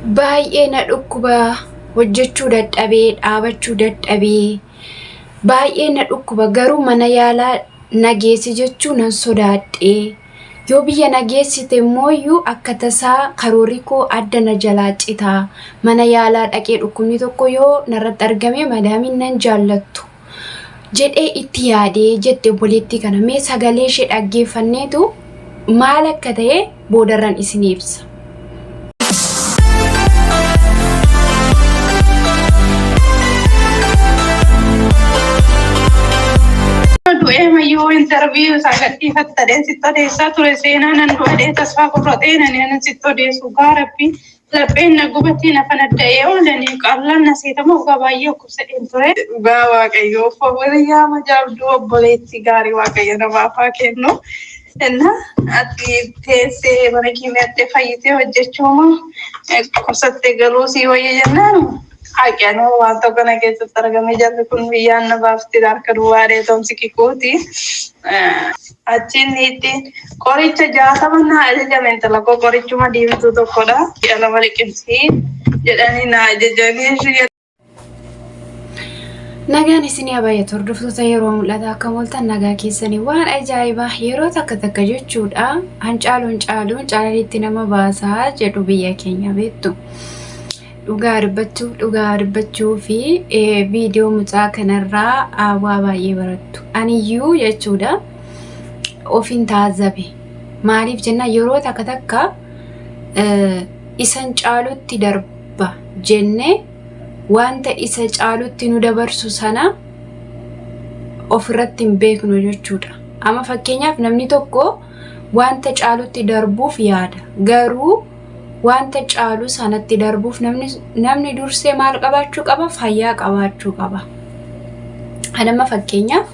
Baay'ee na dhukkuba hojjechuu dadhabee dhaabachuu dadhabee baay'ee na dhukkuba garuu mana yaalaa na geessi jechuu nan sodaadhee yoo biyya na geessite immooyyuu akka tasaa karoorri koo adda na jalaa citaa mana yaalaa dhaqee dhukkubni tokko yoo narratti argame madaamiin nan jaallattu jedhee itti yaadee jette obboleettii kana mee sagalee ishee dhaggeeffanneetu maal akka ta'e boodarran isin ibsa. Du'ee mayyuu intarviiyuu isaa gadhiifattadhee sitti odeessaa ture seenaa nan du'adhee tasfaa qurraxee nani anan sitti odeessu gaa rabbii lapheen na gubatee na fanadda'ee oolanii qallaan na seetamu dhugaa baay'ee dhukkubsadheen ture. Dhugaa waaqayyoo hiriyaa majaabduu obboleettii gaarii waaqayyo namaaf haa kennu. Inna ati teessee mana keenyatti fayyitee hojjechuuma dhukkubsattee galuu sii wayya jennaan haqanuu waan tokko na keessatti argame jarri kun biyyaan na baafti harka duwwaadhee tomsi kikuuti. Achiin niitti qoricha 60 naa ajajame intala koo qorichuma diimtuu tokkodha. Ji'a 2 liqimsii jedhanii naa ajajanii. Nagaan isinii haa baay'atu hordoftoota yeroo mul'ata akka mooltan nagaa keessanii waan ajaa'ibaa yeroo takka takka jechuudha hancaaluun caaluun caalalitti nama baasaa jedhu biyya keenya beektu. Dhugaa dubbachuuf dhugaa dubbachuu fi viidiyoo mucaa kanarraa waa baay'ee barattu. Aniyyuu jechuudha ofiin taazzabe. Maaliif jennaan yeroo takka takka isan caalutti darba jennee wanta isa caalutti nu dabarsu sana ofirratti hin beeknu jechuudha. Amma fakkeenyaaf namni tokko wanta caalutti darbuuf yaada. Garuu wanta caalu sanatti darbuuf namni, namni dursee maal qabaachuu qaba? Fayyaa qabaachuu qaba. Ani amma fakkeenyaaf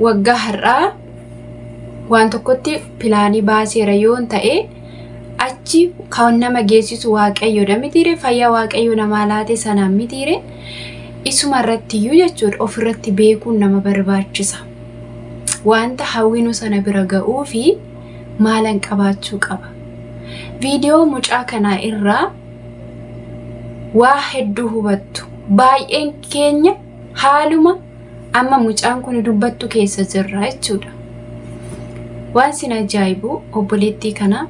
waggaa har'aa waan tokkotti pilaanii baaseera yoon ta'e achi kan nama geessisu waaqayyoodha mitiire fayyaa waaqayyo namaa laate sanaan mitiire isuma irrattiyyuu jechuudha ofirratti beekuun nama barbaachisa. Wanta hawwinu sana bira ga'uu fi maalan qabaachuu qaba. Viidiyoo mucaa kanaa irraa waa hedduu hubattu. Baay'een keenya haaluma amma mucaan kun dubbattu keessa jirra jechuudha. Waan sin ajaa'ibu obboleettii kana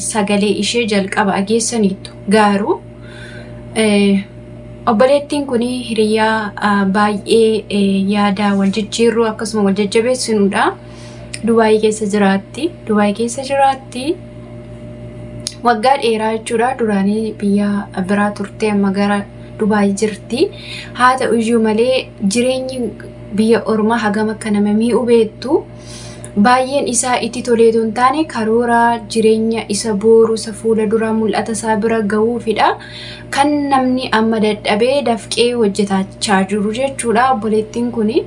sagalee ishee jalqaba dhageessaniittu garuu obboleettiin kun hiriyaa baay'ee yaada wal jijjiirruu akkasuma wal jajjabeessinudha. Dubaayii keessa jiraatti. Dubaayii keessa jiraatti. Waggaa dheeraa jechuudha. Duraanii biyya biraa turte amma gara Dubaayii jirti. Haa ta'u iyyuu malee jireenyi biyya ormaa hagam akka nama mi'u beektu. Baay'een isaa itti toleetu hin taane karoora jireenya isa booru isa fuula duraa mul'ata isaa bira ga'uufidha. Kan namni amma dadhabee dafqee hojjetachaa jiru jechuudha obboleettiin kuni.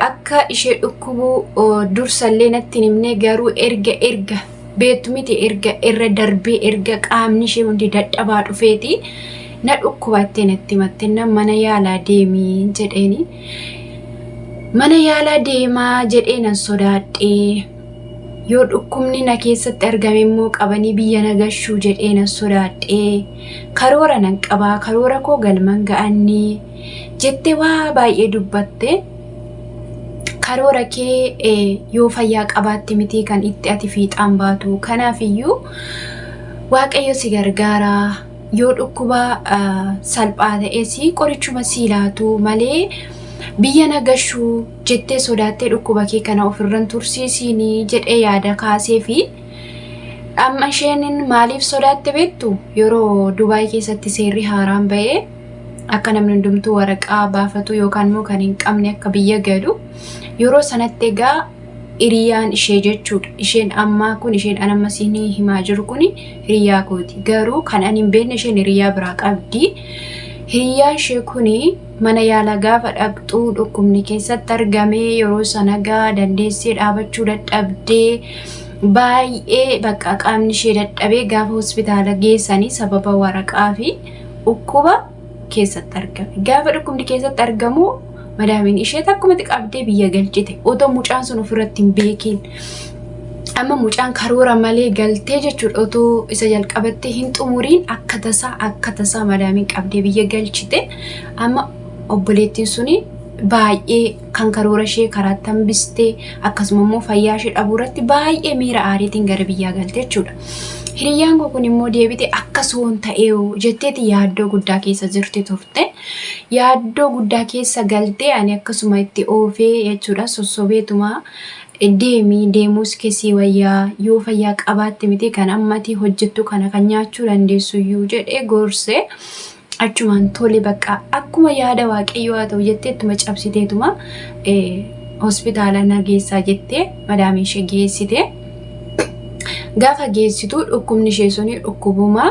Akka ishee dhukkubu dursallee natti hin himne garuu erga erga beektu miti erga irra darbee erga qaamni ishee hundi dadhabaa dhufeeti na dhukkubattee natti himatte na mana yaalaa deemii jedheeni. Mana yaalaa deemaa jedhee nan sodaadhee yoo dhukkubni na keessatti argame immoo qabanii biyya na gashuu jedhee nan sodaadhee karoora nan qabaa karoora koo galman ga'annii. Jettee waa baay'ee dubbatte. Karoora kee yoo fayyaa qabaatte miti kan itti ati fiixaan baatu. Kanaaf iyyuu Waaqayyo si gargaara. Yoo dhukkuba salphaa ta'es qorichuma sii laatu malee biyya na gashuu jettee sodaattee dhukkuba kee kana ofirran tursiisiini jedhee yaada kaasee fi amma isheen maaliif sodaatte beektu yeroo Dubaay keessatti seerri haaraan ba'ee akka namni hundumtuu waraqaa baafatu yookaan immoo kan hin qabne akka biyya galu yeroo sanatti egaa hiriyaan ishee jechuudha. Isheen ammaa kun isheen an amma siinii himaa jiru kun hiriyaa kooti. Garuu kan ani hin beekne isheen hiriyaa biraa qabdi. Hiriyaan ishee kun mana yaalaa gaafa dhaqxu dhukkubni keessatti argamee yeroo sana gaa dandeessee dhaabachuu dadhabdee baay'ee bakka qaamni ishee dadhabee gaafa hospitaala geessanii sababa waraqaa fi dhukkuba keessatti argame. Gaafa dhukkubni keessatti argamu madaamiin ishee takkumatti qabdee biyya galchite otoo mucaan sun ofirratti hin beekiin. Amma mucaan karoora malee galtee jechuudha otoo isa jalqabattee hin xumuriin akka tasaa madaamiin qabdee biyya galchite. Amma obboleettiin suni baay'ee kan karoora ishee karaatti hambistee, akkasuma immoo fayyaa ishee dhabuu irratti baay'ee miira aariitiin gara biyyaa galte jechuudha. Hiriyyaan koo kun immoo deebite akkasuun ta'ee jetteeti yaaddoo guddaa keessa jirti turte. Yaaddoo guddaa keessa galtee ani akkasuma itti oofee jechuudha, sossobeetuma deemii, deemuus keessii wayyaa, yoo fayyaa qabaatte miti kan ammati hojjettu kana kan nyaachuu dandeessu iyyuu jedhee gorse. Achumaan tole, bakka akkuma yaada Waaqayyoo haa ta'u jettee ittuma cabsiteetuma hospitaala na geessaa jettee madaamii ishee geessite. Gaafa geessitu dhukkubni ishee suni dhukkubuma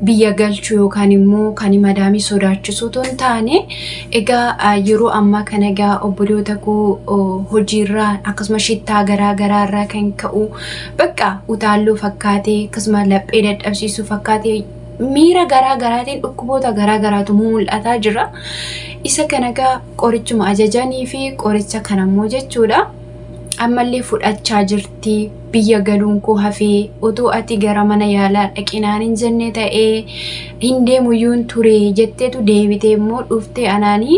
biyya galchuu yookaan immoo kan madaamii sodaachisu otoo hin taane, egaa yeroo ammaa kana egaa obboloota koo, hojiirraa akkasuma shittaa garaa garaarraa kan ka'u bakka utaalloo fakkaatee, akkasuma laphee dadhabsiisuu fakkaatee, miira garaa garaatiin dhukkuboota garaa garaatu mul'ataa jira. Isa kana egaa qorichuma ajajanii fi qoricha kanammoo jechuudha. Ammallee fudhachaa jirti. Biyya galuun koo hafee, otoo ati gara mana yaalaa dhaqinaan hin jenne ta'ee hin deemuyyuun ture jetteetu deebitee immoo dhuftee anaanii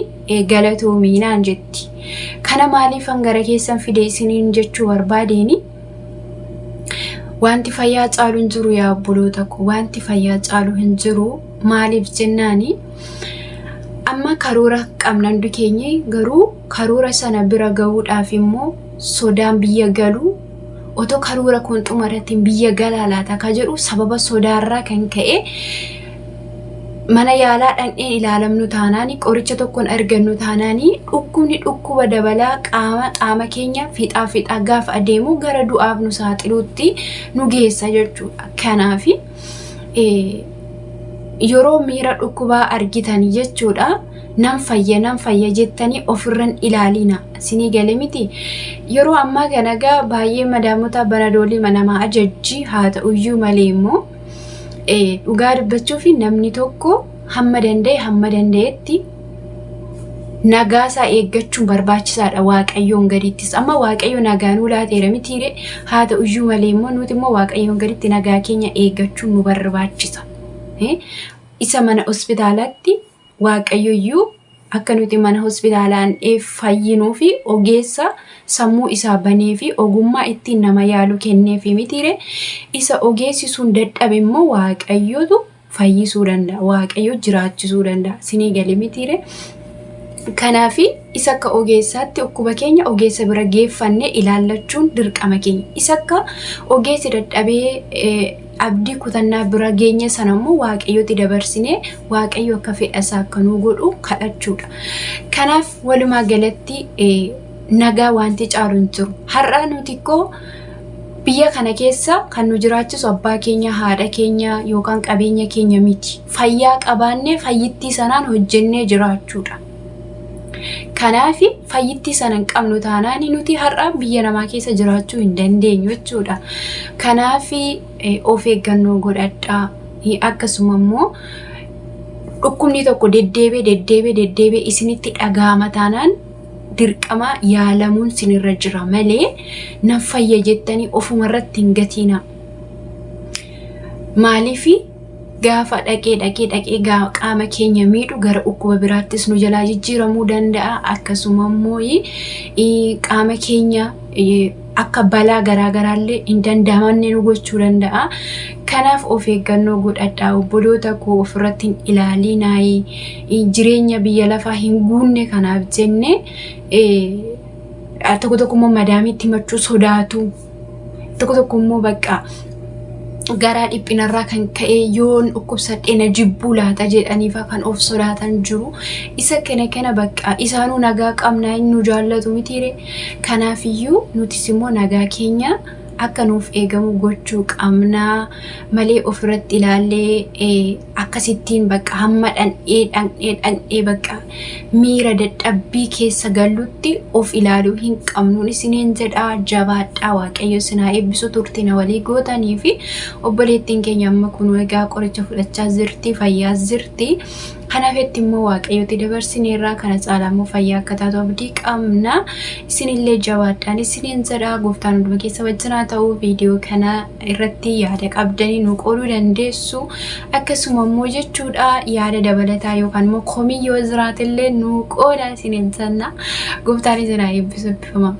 galatoomii naan jetti. Kana maaliifan gara keessan fide isiniin jechuu barbaadeeni? Wanti fayyaa caalu hin jiru, yaa obboloota koo, wanti fayyaa caalu hin jiru. Maaliif jennaani, amma karoora qabna hundi keenya, garuu karoora sana bira gahuudhaaf immoo sodaan biyya galuu, otoo karoora kun xumuratiin biyya galaa laata ka jedhu sababa sodaarraa kan ka'e, mana yaalaa dhaqnee ilaalamnu taanaani, qoricha tokkoon argannu taanaani, dhukkubni dhukkuba dabalaa qaama keenya fixaa fixaa gaafa adeemu gara du'aaf nu saaxiluutti nu geessa jechuudha. Kanaaf yeroo miira dhukkubaa argitan jechuudha, nan fayya, nan fayya jettanii ofirran ilaalina. Isinii gale miti? Yeroo ammaa kana egaa baay'ee madaamota banadoolii namaa ajajji. Haa ta'uyyuu malee immoo dhugaa dubbachuuf namni tokko hamma danda'etti nagaasaa eeggachuun barbaachisaadha Waaqayyoon gadittis. Amma Waaqayyo nagaa nuu laateera mitiire? Haa ta'uyyuu malee immoo nuti immoo Waaqayyoon gaditti nagaa keenya eeggachuun nu barbaachisa. Isa mana hospitaalaatti Waaqayyoyyuu akka nuti mana hospitaalaan fayyinuu fi ogeessa sammuu isaa banee fi ogummaa ittiin nama yaalu kenneefi mitiire? Isa ogeessi sun dadhabe immoo Waaqayyotu fayyisuu danda'a. Waaqayyo jiraachisuu danda'a. Sinii gale mitiire? Kanaaf isa akka ogeessaatti dhukkuba keenya ogeessa bira geeffannee ilaallachuun dirqama keenya. Isa akka ogeessi dadhabee abdii kutannaa bira geenye sana immoo Waaqayyotti dabarsinee Waaqayyo akka fedha isaa akka nuu godhu kadhachuudha. Kanaaf walumaa galatti nagaa wanti caalu hin jiru. Har'a nuti koo biyya kana keessa kan nu jiraachisu abbaa keenya, haadha keenya yookaan qabeenya keenya miti. Fayyaa qabaannee fayyittii sanaan hojjennee jiraachuudha. Kanaaf fayyittii sana hin qabnu taanaan nuti har'a biyya namaa keessa jiraachuu hin dandeenyu jechuudha. Kanaaf of eeggannoo godhadhaa. Akkasuma immoo dhukkubni tokko deddeebi'ee deddeebi'ee deddeebi'ee isinitti dhaga'ama taanaan dirqama yaalamuun sinirra jira malee nan fayya jettanii ofumarratti hin gatiina. Maaliif, gaafa dhaqee dhaqee dhaqee qaama keenya miidhu gara dhukkuba biraattis nu jalaa jijjiiramuu danda'a. Akkasuma immoo qaama keenya akka balaa garaagaraallee hin danda'amne nu gochuu danda'a. Kanaaf of eeggannoo godhadhaa, obboloota koo, ofirratti hin ilaalinaa. Jireenya biyya lafaa hin guunne kanaaf jennee tokko tokko immoo madaamiitti himachuu sodaatu. Tokko tokko immoo bakka garaa dhiphinarraa kan ka'e yoon dhukkubsadhee na jibbuu laata jedhaniifa kan of sodaatan jiru. Isa kana kana bakka isaanuu nagaa qabnaa nu jaallatu mitiire? Kanaafiyyuu nutis immoo nagaa keenya akka nuuf eegamu gochuu qabnaa malee ofirratti ilaallee akkasittiin bakka hamma dhandhee dhandhee dhandhee bakka miira dadhabbii keessa gallutti of ilaaluu hin qabnuun isiniin jedhaa. Jabaadhaa, Waaqayyo isin haa eebbisu. Turtina walii gootanii fi obboleettiin keenya amma kun egaa qoricha fudhachaa jirti, fayyaa jirti. Kan hafetti immoo Waaqayyotti dabarsineerraa kana caalaa immoo fayyaa akka taatu abdii qabna. Isinillee jabaadhaan isiniin jedha. Gooftaan hunduma keessa wajjin haa ta'u. Viidiyoo kana irratti yaada qabdanii nu qooduu dandeessu. Akkasuma immoo jechuudha yaada dabalataa yookaan immoo komii yoo jiraatellee nu qooda isiniin jenna. Gooftaan isin haa eebbisu eebbifama.